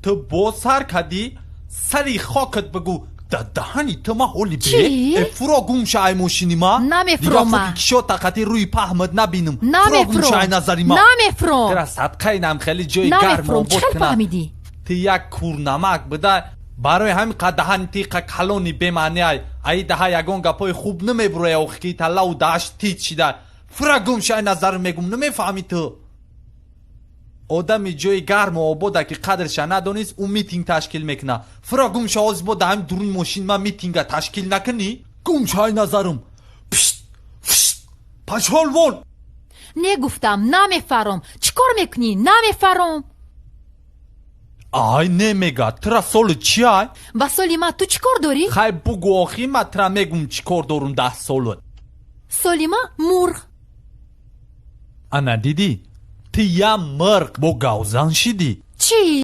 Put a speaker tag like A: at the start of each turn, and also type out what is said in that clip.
A: Ту боз сар кардӣ, сари хокат бигӯ, да даҳани ту ма ҳоли
B: Чӣ?
A: Бе фуро, гум ша ай мошини ма.
B: Намефуром ма.
A: Дигар кишота қати рӯи паҳмат набинам. Фуро, гум
B: Намефуром.
A: ша ай назари ма.
B: Намефуром.
A: Тира садқаи нам хеле ҷои гарм
B: Намефуром.
A: обод
B: Чӣ хел
A: кунад.
B: фаҳмидӣ?
A: Ти як курнамак буда, барои ҳамин қад даҳани тиқа калони бемаъниай. Аи даҳа ягон гапҳои хуб намебуроя, охи ки таллаву даҳаш тит шида. Фура, гум ша ай назарам, мегум, намефаҳмӣ ту? Одами ҷои гарму обода ки қадрша надонист, ӯ митинг ташкил мекунад. Фура, гум ша, ҳозир бо даҳами дуруни мошин ман митинга ташкил накунӣ. Гум ша ай назарам. Пшт, фшт, пошёл вон!
B: Не, гуфтам, намефаром. Чӣ кор мекунӣ? Намефаром.
A: Ай, не мега, тура соли чи ай?
B: Ба соли ма ту чӣ кор дорӣ?
A: Хай, бугӯ, охи, ма тура мегум, чӣ кор дорум 10 солат.
B: Соли ма мурғ.
A: Ана дидӣ, ту я мирғ бо гавзан шидӣ.
B: Чӣ?